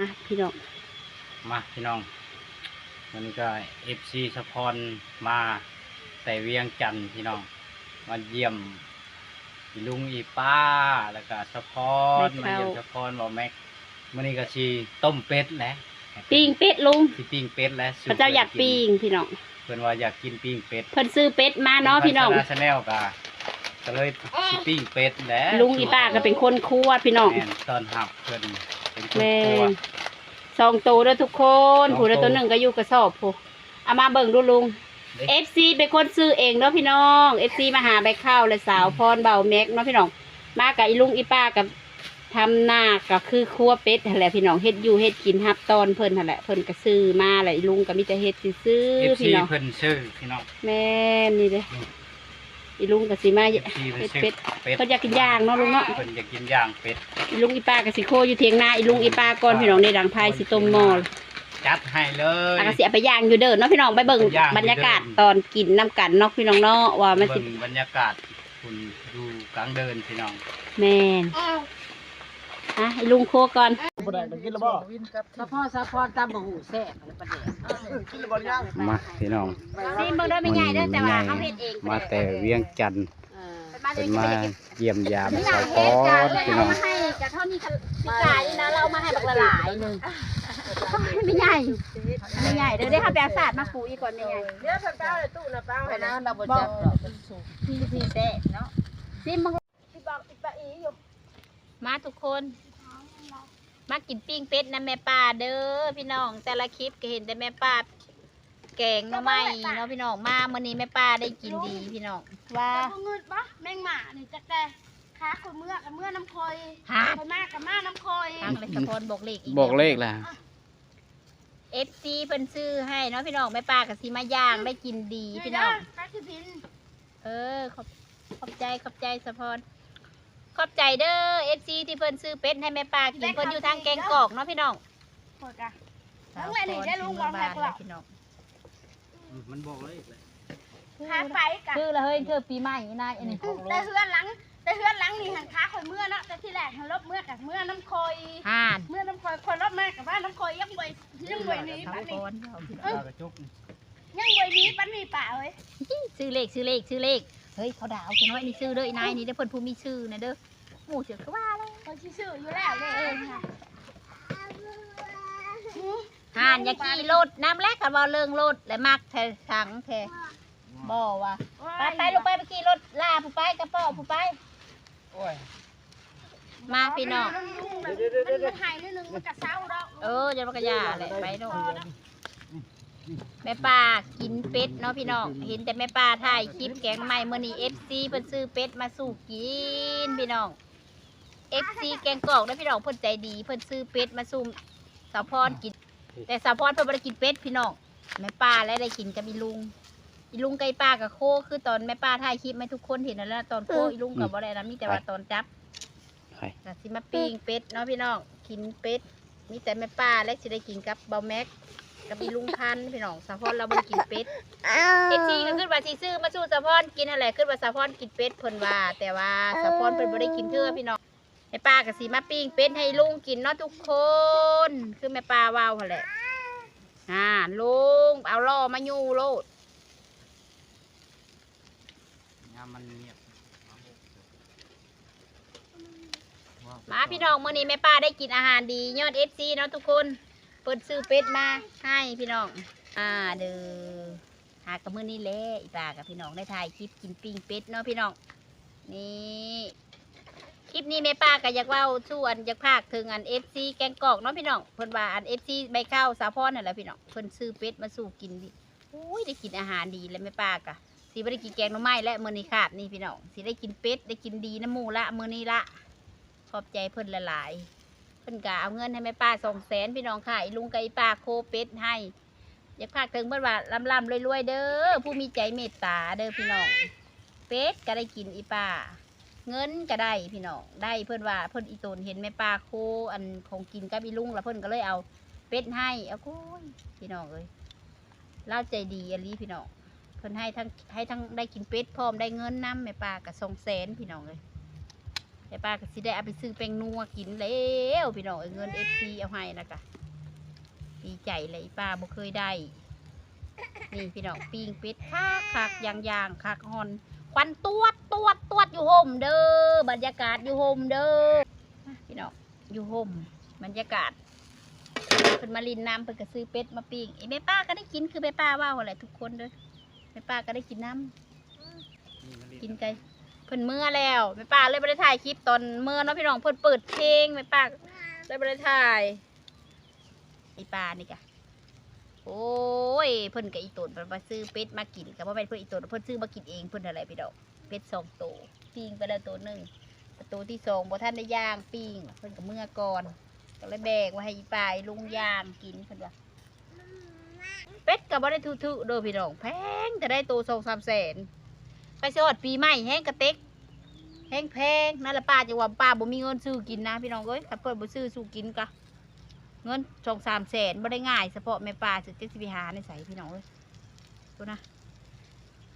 ອ່ະ ພີ່ນ້ອງ ມາພີ່ນ້ອງ ມັນກໍເອັຟຊີສະພອນມາແຕ່ວຽງຈັນພີ່ນ້ອງ ມາຢ້ຽມອີລຸງອີປ້າ ແລ້ວກໍສະພອນ ມາຢ້ຽມສະພອນ ເວົ້າແມັກ ມື້ນີ້ກໍຊິຕົ້ມເປັດແຫຼະ ປີ້ງເປັດລຸງ ຊິປີ້ງເປັດແຫຼະ ເຂົາເຈົ້າຢາກປີ້ງພີ່ນ້ອງ ເພິ່ນວ່າຢາກກິນປີ້ງເປັດ ເພິ່ນຊື້ເປັດມາເນາະພີ່ນ້ອງ ຊາແນລກໍ ກໍເລີຍຊິປີ້ງເປັດແຫຼະ ລຸງອີປ້າກໍເປັນຄົນຄົວພີ່ນ້ອງ ແມ່ນ ຕ້ອນຮັບເພິ່ນເປັນຄົນຄົວ ແມ່ນ ສອງໂຕເດີທຸກຄົນ ສອງໂຕ ຜູ້ໃດໂຕໜຶ່ງກໍຢູ່ກະສອບພຸ້ນ ເອົາມາເບິ່ງດູລຸງ ເອັຟຊີເປັນຄົນຊື້ເອງເນາະພີ່ນ້ອງ ເອັຟຊີມາຫາແບກເຂົ້າ ແລະ ສາວພອນ ເບົາແມັກເນາະພີ່ນ້ອງ ມາກັບອີລຸງອີປ້າກັບ ທຳນາກໍຄືຄົວເປັດຫັ້ນແຫຼະພີ່ນ້ອງ ເຮັດຢູ່ເຮັດກິນຮັບຕ້ອນເພິ່ນຫັ້ນແຫຼະ ເພິ່ນກໍຊື້ມາແຫຼະ ອີລຸງກໍມີແຕ່ເຮັດຊື່ໆ ເອັຟຊີ ພີ່ນ້ອງ ເພິ່ນຊື້ພີ່ນ້ອງ ແມ່ນນີ້ເດ້ ອືມ ອີລຸງກໍຊິມາ ເອັຟຊີ ເຮັດເປັດ ເພິ່ນຢາກກິນຢ່າງເນາະລຸງເນາະ ເພິ່ນຢາກກິນຢ່າງເປັດ ອີລຸງອີປ້າກໍຊິໂຄຢູ່ຖຽງນາອີລຸງອີປ້າກ່ອນພີ່ນ້ອງ ໄດ້ດັງໄຟຊິຕົ້ມໝໍ້ ຈັດໃຫ້ເລີຍ ແລ້ວກໍຊິເອົາໄປຢ່າງຢູ່ເດີເນາະພີ່ນ້ອງ ໄປເບິ່ງບັນຍາກາດຕອນກິນນຳກັນເນາະພີ່ນ້ອງເນາະ ວ່າມັນຊິ ເບິ່ງບັນຍາກາດ ພຸ້ນຢູ່ກາງເດີ່ນພີ່ນ້ອງ ແມ່ນ ອ່ະ ອີລຸງໂຄກ່ອນ ປາແດກກິນແລ້ວບໍ່ ສະເພາະສາວພອນຕຳບັກຫຸ່ງແຊບ ປາແດກ ກິນແລ້ວບໍ່ຍັງ ມາພີ່ນ້ອງ ຊີມເບິ່ງເດີແມ່ໃຫຍ່ເດີ ແຕ່ວ່າເຮົາເຮັດເອງ ມາແຕ່ວຽງຈັນ ເອີ ເພິ່ນມາຢ້ຽມຢາມສາວພອນພີ່ນ້ອງ ເອົາມາໃຫ້ກະເທົ່ານີ້ ປີກາຍນີ້ນະ ລາວເອົາມາໃຫ້ບັກຫຼາຍໆ ໜຶ່ງ ແມ່ໃຫຍ່ ແມ່ໃຫຍ່ເດີ ເດີ ເຮົາໄປເອົາສາດມາປູອີກກ່ອນແມ່ໃຫຍ່ ເດີ ເພິ່ນໄປເອົາໃນຕູ້ນະ ໄປເອົາໃຫ້ນະ ລາວບໍ່ຈັບດອກ ຊີມເບິ່ງ ຊີມເບິ່ງ ມາທຸກຄົນ ມາກິນປີ້ງເປັດນຳແມ່ປ້າເດີພີ່ນ້ອງ ແຕ່ລະຄລິບກໍເຫັນແຕ່ແມ່ປ້າແກງໜໍ່ໄມ້ເນາະພີ່ນ້ອງ ມາມື້ນີ້ແມ່ປ້າໄດ້ກິນດີພີ່ນ້ອງ ວ່າ ເຈົ້າບໍ່ງຶດບໍ່ ແມງໝານີ້ ຈັກແຕ່ຂ້າຂ້ອຍເມືອກໍເມືອນຳຂ້ອຍ ຮະ ຂ້ອຍມາກໍມານຳຂ້ອຍ ທາງແມ່ສະພອນບອກເລກອີກ ບອກເລກລະ ເອັຟຊີເພິ່ນຊື້ໃຫ້ເນາະພີ່ນ້ອງ ແມ່ປ້າກໍຊິມາຍ່າງ ອືມ ໄດ້ກິນດີພີ່ນ້ອງ ນີ້ເດີ ເອີ ຂອບ ຂອບໃຈ ຂອບໃຈສາວພອນ ຂອບໃຈເດີ ເອັຟຊີ ທີ່ເພິ່ນຊື້ເປັດໃຫ້ແມ່ປ້າກິນ ເພິ່ນຢູ່ທາງແກງກອກເນາະພີ່ນ້ອງ ຂ້ອຍກະ ສາວພອນຊິເມືອບ້ານແລ້ວພີ່ນ້ອງ ອືມ ມັນບອກເລີຍ ຂ້າໄປກະ ຄືລະເຮີ້ຍ ເທື່ອປີໃໝ່ນາຍ ອັນນີ້ ແຕ່ເຮືອນຫຼັງ ແຕ່ເຮືອນຫຼັງນີ້ຫັ້ນ ຂ້າຂ້ອຍເມືອເນາະ ແຕ່ທີແລກຫັ້ນລົບເມືອກະເມືອນຳຂ້ອຍ ຫັ້ນ ເມືອນຳຂ້ອຍ ຂ້ອຍລົບມາກະມານຳຂ້ອຍ ຍັງບໍ່ ຍັງບໍ່ໜີປານນີ້ ເອີ ຍັງບໍ່ໜີປານນີ້ປ້າເອີຍ ຊື້ເລກ ຊື້ເລກ ຊື້ເລກ ເຮີ້ຍ ເຂົາດ່າເອົາແຕ່ນ້ອຍນີ້ ຊື້ເດີ ອີນາຍນີ້ເດີ ເພິ່ນຜູ້ມີຊື່ນະເດີ ໝູ່ເສືອຄືວ່າແລ້ວ ຂ້ອຍຊິຊື້ຢູ່ແລ້ວເດີ ເອີ ຫັ້ນ ຢ່າຂີ່ລົດນຳແຫຼະ ຄັນເວົ້າເລື່ອງລົດແລ້ວ ມັກແທ້ສັງແທ້ ບໍ່ວ່າ ໄປ ໄປລູກໄປ ໄປຂີ່ລົດລາຜູ້ໄປ ກະເປາະຜູ້ໄປ ໂອ້ຍ ມາພີ່ນ້ອງ ມັນໃຫ້ໜ້ອຍໜຶ່ງມັນກະເຊົາດອກ ເອີ ຈັ່ງວ່າກະຢ່າແຫຼະ ໄປໂລດ ແມ່ປ້າກິນເປັດເນາະພີ່ນ້ອງ ເຫັນແຕ່ແມ່ປ້າຖ່າຍຄລິບແກງໜໍ່ໄມ້ ມື້ນີ້ເອັຟຊີເພິ່ນຊື້ເປັດມາສູ່ກິນພີ່ນ້ອງ ເອັຟຊີແກງກອກເດີພີ່ນ້ອງ ເພິ່ນໃຈດີ ເພິ່ນຊື້ເປັດມາສູ່ສາວພອນກິນ ແຕ່ສາວພອນເພິ່ນບໍ່ໄດ້ກິນເປັດພີ່ນ້ອງ ແມ່ປ້າແຫຼະໄດ້ກິນກັບອີລຸງ ອີລຸງກັບອີປ້າກະໂຄ ຄືຕອນແມ່ປ້າຖ່າຍຄລິບໃຫ້ທຸກຄົນເຫັນຫັ້ນແຫຼະ ຕອນໂຄ ອືມ ອີລຸງກະບໍ່ໄດ້ນະ ມີແຕ່ວ່າຕອນຈັບ ກະຊິມາປີ້ງເປັດເນາະພີ່ນ້ອງ ກິນເປັດ ມີແຕ່ແມ່ປ້າແຫຼະຊິໄດ້ກິນກັບເບົາແມັກ ກັບອີລຸງພັນພີ່ນ້ອງ ສາວພອນລາວບໍ່ໄດ້ກິນເປັດ ເອັຟຊີກະຄິດວ່າຊິຊື້ມາສູ່ສາວພອນກິນຫັ້ນແຫຼະ ຄິດວ່າສາວພອນກິນເປັດເພິ່ນວ່າ ແຕ່ວ່າສາວພອນເພິ່ນບໍ່ໄດ້ກິນເທື່ອພີ່ນ້ອງ ແມ່ປ້າກະຊິມາປີ້ງເປັດໃຫ້ລຸງກິນເນາະທຸກຄົນ ຄືແມ່ປ້າເວົ້າຫັ້ນແຫຼະ ອ່າ ລຸງເອົາລໍ້ມາຢູ່ໂລດ ຍາມມັນງຽບ ມາພີ່ນ້ອງ ມື້ນີ້ແມ່ປ້າໄດ້ກິນອາຫານດີ ຍ້ອນເອັຟຊີເນາະທຸກຄົນ ເພິ່ນຊື້ເປັດມາໃຫ້ພີ່ນ້ອງ ອ່າ ເດີ ຫາກະມື້ນີ້ແຫຼະ ອີປ້າກັບພີ່ນ້ອງໄດ້ຖ່າຍຄລິບກິນປີ້ງເປັດເນາະພີ່ນ້ອງ ນີ້ ຄລິບນີ້ແມ່ປ້າກະຢາກເວົ້າສູ່ອັນ ຢາກຝາກເຖິງອັນ ເອັຟຊີແກງກອກເນາະພີ່ນ້ອງ ເພິ່ນວ່າອັນ ເອັຟຊີໃບເຂົ້າສາວພອນຫັ້ນແຫຼະພີ່ນ້ອງ ເພິ່ນຊື້ເປັດມາສູ່ກິນ ໂອ້ຍ ໄດ້ກິນອາຫານດີແລ້ວ ແມ່ປ້າກະຊິບໍ່ໄດ້ກິນແກງໜໍ່ໄມ້ແລ້ວ ມື້ນີ້ຄາບນີ້ພີ່ນ້ອງ ຊິໄດ້ກິນເປັດ ໄດ້ກິນດີນຳໝູ່ລະ ມື້ນີ້ລະ ຂອບໃຈເພິ່ນຫຼາຍໆ ເພິ່ນກະເອົາເງິນໃຫ້ແມ່ປ້າສອງແສນພີ່ນ້ອງ ຄ່າອີລຸງກັບອີປ້າໂຄເປັດໃຫ້ ຢາກຝາກເຖິງເພິ່ນວ່າ ລ່ຳໆລວຍໆເດີ ຜູ້ມີໃຈເມດຕາເດີພີ່ນ້ອງ ເປັດກະໄດ້ກິນອີປ້າ ເງິນກະໄດ້ພີ່ນ້ອງ ໄດ້ ເພິ່ນວ່າເພິ່ນອີຕົນເຫັນແມ່ປ້າໂຄອັນຂອງກິນກັບອີລຸງ ລະເພິ່ນກະເລີຍເອົາເປັດໃຫ້ ໂອ້ຍ ພີ່ນ້ອງເອີຍ ລາວໃຈດີອີ່ຫຼີພີ່ນ້ອງ ເພິ່ນໃຫ້ທັງ ໃຫ້ທັງໄດ້ກິນເປັດ ພ້ອມໄດ້ເງິນນຳ ແມ່ປ້າກະສອງແສນພີ່ນ້ອງເອີຍ ແຕ່ປ້າກໍຊິໄດ້ເອົາໄປຊື້ແປ້ງນົວກິນແລ້ວພີ່ນ້ອງເອີຍ ເງິນເອັຟຊີເອົາໃຫ້ນະກະ ດີໃຈແຫຼະ ອີປ້າບໍ່ເຄີຍໄດ້. ນີ້ພີ່ນ້ອງ ປີ້ງເປັດຄັກໆ ຍ່າງໆ ຄັກ ຮ້ອນ ຄວັນຕວດໆໆ ຢູ່ຮົ່ມເດີ້ ບັນຍາກາດຢູ່ຮົ່ມເດີ້ ພີ່ນ້ອງ ຢູ່ຮົ່ມ ບັນຍາກາດ ເພິ່ນມາຫຼິ້ນນຳ ເພິ່ນກໍຊື້ເປັດມາປີ້ງ ອີແມ່ປ້າກໍໄດ້ກິນ ຄືແມ່ປ້າເວົ້າຫັ້ນແຫຼະທຸກຄົນເດີ້ ແມ່ປ້າກໍໄດ້ກິນນຳ. ກິນໄກ່ ເພິ່ນເມືອແລ້ວ ແມ່ປ້າເລີຍບໍ່ໄດ້ຖ່າຍຄລິບຕອນເມືອເນາະພີ່ນ້ອງ ເພິ່ນເປີດເພງ ແມ່ປ້າເລີຍບໍ່ໄດ້ຖ່າຍ. ອີປ້ານີ້ກະ ໂອ້ຍ ເພິ່ນກະອີ່ຕົນ ເພິ່ນວ່າຊື້ເປັດມາກິນ ກະບໍ່ແມ່ນເພິ່ນອີ່ຕົນ ເພິ່ນຊື້ມາກິນເອງ ເພິ່ນຫັ້ນແຫຼະພີ່ນ້ອງ ເປັດສອງໂຕ ປີ້ງໄປແລ້ວໂຕໜຶ່ງ ໂຕທີສອງບໍ່ທັນໄດ້ຍ່າງປີ້ງ ເພິ່ນກະເມືອກ່ອນ ກະເລີຍແບ່ງໄວ້ໃຫ້ອີປ້າອີລຸງຍ່າງກິນ ເພິ່ນວ່າ. ເປັດກໍບໍ່ໄດ້ຖືກໆເດີ້ພີ່ນ້ອງ ແພງແຕ່ໃດ ໂຕສອງສາມແສນ ໃກ້ຊິຮອດປີໃໝ່ແຮງກະເຕັກ ແຮງແພງ ນັ້ນລະປ້າຈັ່ງວ່າປ້າບໍ່ມີເງິນຊື້ກິນນະພີ່ນ້ອງເອີຍ ຄັນເພິ່ນບໍ່ຊື້ສູ່ກິນກະ ເງິນສອງສາມແສນບໍ່ໄດ້ງ່າຍ ສະເພາະແມ່ປ້າ ຈັກຊິໄປຫາໃນໃສພີ່ນ້ອງເອີຍ ພຸ້ນນະ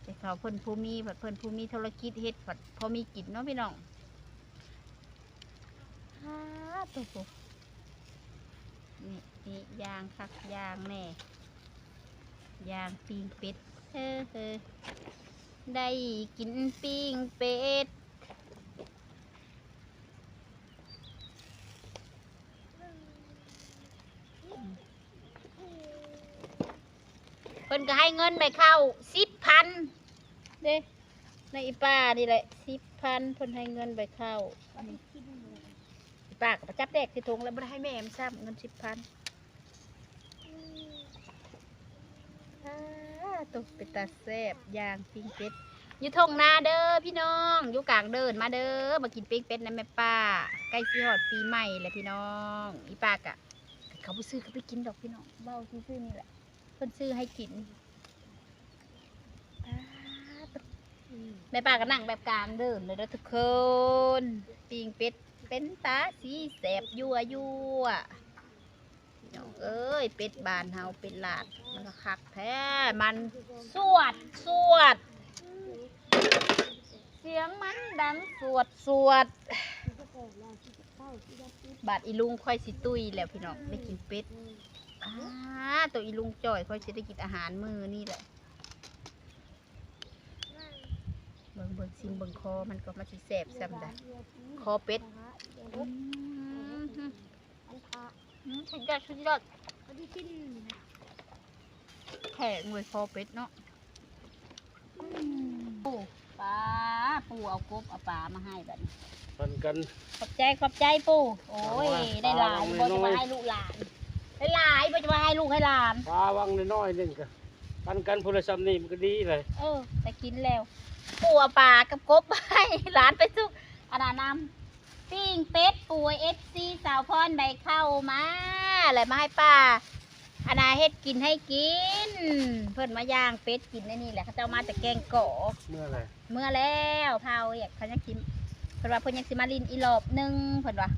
ແຕ່ເຂົາເພິ່ນຜູ້ມີ ເພິ່ນຜູ້ມີທຸລະກິດເຮັດ ພໍມີກິນເນາະພີ່ນ້ອງ. ອາ ໂຕ ນີ້ ນີ້ ຍ່າງຄັກຍ່າງແນ່ ຍ່າງປີ້ງເປັດ ເຮີ ເຮີ ໄດ້ກິນປີ້ງເປັດ. ເພິ່ນກໍໃຫ້ເງິນໃບເຂົ້າສິບພັນເດ້ ໃນອີປ້ານີ້ແຫຼະ ສິບພັນ ເພິ່ນໃຫ້ເງິນໃບເຂົ້າ ອີປ້າກໍໄປຈັບແດກໃສ່ຖົງແລ້ວ ບໍ່ໄດ້ໃຫ້ແມ່ມັນຊ້ຳ ເງິນສິບພັນ. ອາ ໂຕ ເປັນຕາແຊບ ຍ່າງປີ້ງເປັດ ຢູ່ທົ່ງນາເດີ້ພີ່ນ້ອງ ຢູ່ກາງເດີ່ນ ມາເດີ້ ມາກິນປີ້ງເປັດນຳແມ່ປ້າ ໃກ້ຊິຮອດປີໃໝ່ແລ້ວພີ່ນ້ອງ ອີປ້າກະ ເຂົາບໍ່ຊື້ກໍໄປກິນດອກພີ່ນ້ອງ ເວົ້າຊື່ໆນີ້ແຫຼະ ເພິ່ນຊື້ໃຫ້ກິນ. ອາ ແມ່ປ້າກໍນັ່ງແບບກາງເດີ່ນເລີຍເດີ້ທຸກຄົນ ປີ້ງເປັດເປັນຕາສີແຊບຍົວໆ ພີ່ນ້ອງເອີຍ ເປັດບ້ານເຮົາ ເປັດລາດ ມັນກໍຄັກແທ້ ມັນສວດສວດ ສຽງມັນດັງສວດສວດ. ບາດອີລຸງຂ້ອຍຊິຕຸ້ຍແລ້ວພີ່ນ້ອງ ໄດ້ກິນເປັດ ອາ ໂຕອີລຸງຈ່ອຍ ຂ້ອຍຊິໄດ້ກິນອາຫານມື້ນີ້ແຫຼະ. ເບິ່ງ ເບິ່ງ ຊິມເບິ່ງຄໍມັນກ່ອນ ມັນຊິແຊບສ່ຳໃດ ຄໍເປັດ ອືມ ສຸດຍອດ ສຸດຍອດ ແຂງເວີຍຄໍເປັດເນາະ. ອືມ ປູ ປາ ປູເອົາກົບເອົາປາມາໃຫ້ບັດນີ້ ປັນກັນ ຂອບໃຈ ຂອບໃຈປູ. ໂອ້ຍ ໄດ້ຫຼາຍບໍ່ຈະມາໃຫ້ລູກຫຼານ ໄດ້ຫຼາຍບໍ່ຈະມາໃຫ້ລູກໃຫ້ຫຼານ ປາວັງນ້ອຍໆໜຶ່ງກະ ປັນກັນຜູ້ລະຊ່ຳນີ້ມັນກໍດີເລີຍ. ເອີ ໄດ້ກິນແລ້ວ ປູເອົາປາກັບກົບໃຫ້ຫຼານໄປສຸກ ອັນນັ້ນນຳ ປີ້ງເປັດ ປູເອັຟຊີ ສາວພອນໃບເຂົ້າມາ ແລ້ວມາໃຫ້ປ້າ ອັນນ່າ ເຮັດກິນໃຫ້ກິນ ເພິ່ນມາຍ່າງເປັດກິນໃນນີ້ແຫຼະ ເຂົາເຈົ້າມາແຕ່ແກ້ງກອກ ເມື່ອແລ້ວ ເມື່ອແລ້ວ ພາວຽກ ເຂົາຍັງຊິ ເພິ່ນວ່າເພິ່ນຍັງຊິມາຫຼິ້ນອີກລອບໜຶ່ງ ເພິ່ນວ່າ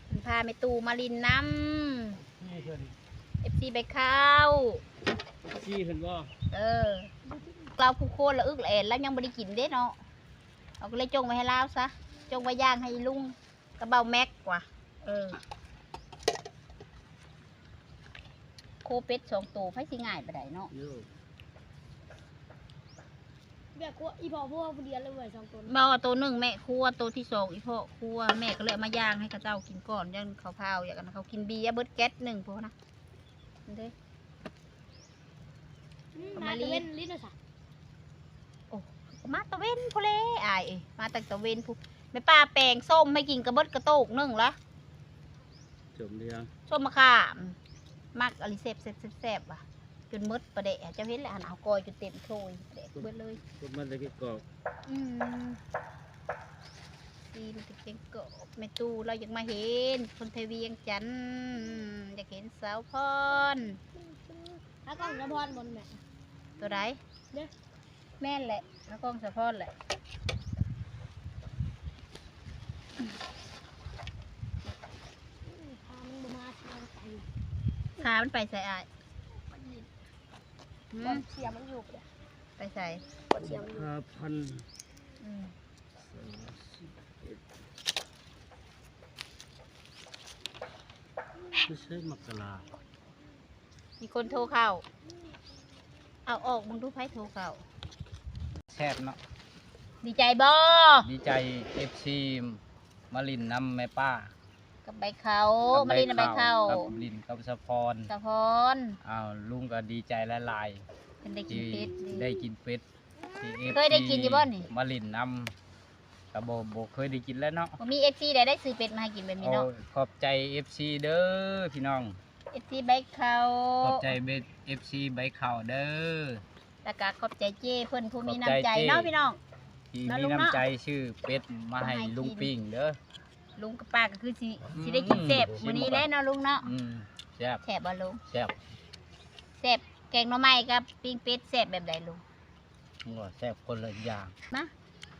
ເພິ່ນພາແມ່ຕູ້ມາຫຼິ້ນນຳ ເອັຟຊີ ເອັຟຊີໃບເຂົ້າ ເອັຟຊີເພິ່ນບໍ່ ເອີ ລາວຜູ້ຄົນລະອຶກລະແອນ ລາວຍັງບໍ່ໄດ້ກິນເດ້ເນາະ ເຮົາກໍເລີຍຈົ່ງໄວ້ໃຫ້ລາວຊະ ຈົ່ງໄວ້ຍ່າງໃຫ້ລຸງ ກະເບົາແມັກວ່າ ເອີ ໂຄເປັດສອງໂຕ ໃຜຊິງ່າຍປານໃດເນາະ ແບບຄົວ ອີພໍ່ຄົວຜູ້ດຽວເລີຍເວີຍ ສອງໂຕ ບໍ່ ໂຕໜຶ່ງແມ່ຄົວ ໂຕທີສອງອີພໍ່ຄົວ ແມ່ກໍເລີຍເອົາມາຍ່າງໃຫ້ເຂົາເຈົ້າກິນກ່ອນ ຢ້ານເຂົາພາວ ຢາກ ອັນນັ້ນ ເຂົາກິນເບຍເບິດແກັດໜຶ່ງພຸ້ນນະ ເດ້. ອືມ ມາຕາເວັນລີ້ນະສະ ໂອ້ ມາຕາເວັນພຸ້ນແຫຼະອ້າຍເອີຍ ມາຕັ້ງຕາເວັນພຸ້ນ ແມ່ປ້າແປງສົ້ມໃຫ້ກິນກະເບິດກະໂຕກໜຶ່ງລະ ສົ້ມເດ ສົ້ມມະຂາມ ມັກອີ່ຫຼີ ແຊບໆໆວ່າ ຈົນໝົດປາແດກ ເຈົ້າເຫັນແຫຼະຫັ້ນ ເອົາກ້ອຍຈົນເຕັມຖ້ວຍ ປາແດກເບິດເລີຍ ຄົນມັນໄດ້ກິນກອກ ອືມ ຊີມແຕ່ແກງກອກ ແມ່ຕູ້ລາວຢາກມາເຫັນ ຄົນໄທວຽງຈັນ ຢາກເຫັນສາວພອນ ຫາກ້ອງສາວພອນບໍ່ແມ່ ໂຕໃດ ເດ້ ແມ່ນແຫຼະ ຫາກ້ອງສາວພອນແຫຼະ ພາມັນບໍ່ມາ ພາມັນໄປໃສອ້າຍ ອືມ ເສຍມັນຢູ່ ໄປໃສ ເສຍມັນຢູ່ ຫ້າພັນ ອືມ ສາມສິບເອັດ ບໍ່ໃຊ່ມັກກະລາ. ມີຄົນໂທເຂົ້າ. ເອົາອອກເບິ່ງດູ ໃຜໂທເຂົ້າ. ແຊບເນາະ. ດີໃຈບໍ່? ດີໃຈ ເອັຟຊີ ມາຫຼິ້ນນຳແມ່ປ້າ ກັບໃບເຂົ້າ. ກັບ ມາຫຼິ້ນນຳໃບເຂົ້າ ໃບເຂົ້າ ກັບຫຼິ້ນກັບສະພອນ ສະພອນ. ອ້າວ ລຸງກໍດີໃຈຫຼາຍໆ ເພິ່ນໄດ້ກິນເປັດ ທີ່ໄດ້ກິນເປັດ ທີ່ ເອັຟຊີ ເຄີຍໄດ້ກິນຢູ່ບໍ່ນີ້? ມາຫຼິ້ນນຳ ກໍບໍ່ ບໍ່ເຄີຍໄດ້ກິນແລ້ວເນາະ. ບໍ່ມີ ເອັຟຊີ ໃດໄດ້ຊື້ເປັດມາໃຫ້ກິນແບບນີ້ເນາະ. ໂອ້ຍ ຂອບໃຈ ເອັຟຊີ ເດີພີ່ນ້ອງ. ເອັຟຊີ ໃບເຂົ້າ. ຂອບໃຈ ເອັຟຊີ ໃບເຂົ້າເດີ. ແລ້ວກໍຂອບໃຈເຈ້ເພິ່ນຜູ້ມີນ້ຳໃຈເນາະພີ່ນ້ອງ ທີ່ມີນ້ຳໃຈຊື້ເປັດມາໃຫ້ລຸງປີ້ງເດີ. ລຸງກັບປ້າກໍຄືຊິ ອືມ ຊິໄດ້ກິນແຊບມື້ນີ້ແຫຼະເນາະລຸງເນາະ. ອືມ ແຊບ. ແຊບບໍ່ລຸງ? ແຊບ. ແຊບ ແກງໜໍ່ໄມ້ກັບປີ້ງເປັດແຊບແບບໃດລຸງ? ໂອ້ ແຊບຄົນລະຢ່າງ. ມາ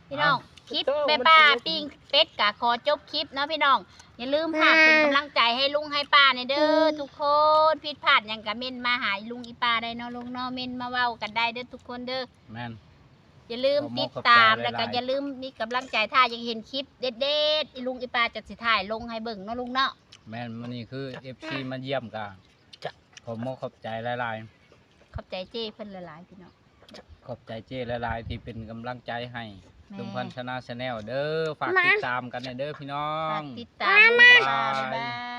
ພີ່ນ້ອງ ຄລິບແມ່ປ້າປີ້ງເປັດກະຂໍຈົບຄລິບເນາະພີ່ນ້ອງ. ຢ່າລືມຝາກເປັນກຳລັງໃຈໃຫ້ລຸງໃຫ້ປ້າແດ່ເດີທຸກຄົນ. ຜິດພາດຫຍັງກະເມັ້ນມາຫາລຸງອີປ້າໄດ້ເນາະລຸງເນາະ ເມັ້ນມາເວົ້າກັນໄດ້ເດີທຸກຄົນເດີ. ແມ່ນ. ຢ່າລືມຕິດຕາມ ແລ້ວກະຢ່າລືມມີກຳລັງໃຈ ຖ້າຢາກເຫັນຄລິບເດັດໆ ອີລຸງອີປ້າຈະຊິຖ່າຍລົງໃຫ້ເບິ່ງເນາະລຸງເນາະ. ແມ່ນ. ມື້ນີ້ຄື ເອັຟຊີ ມາຢ້ຽມກະ ຂໍຂອບໃຈຫຼາຍໆ. ຂອບໃຈເຈ້ເພິ່ນຫຼາຍໆ ພີ່ນ້ອງ. ຂອບໃຈເຈ້ຫຼາຍໆ ທີ່ເປັນກຳລັງໃຈໃຫ້ ແມ່ນ ລຸງພັນຊະນາ Channel ເດີ. ຝາກຕິດຕາມກັນແດ່ເດີພີ່ນ້ອງ. ຝາກຕິດຕາມ ບາຍບາຍ.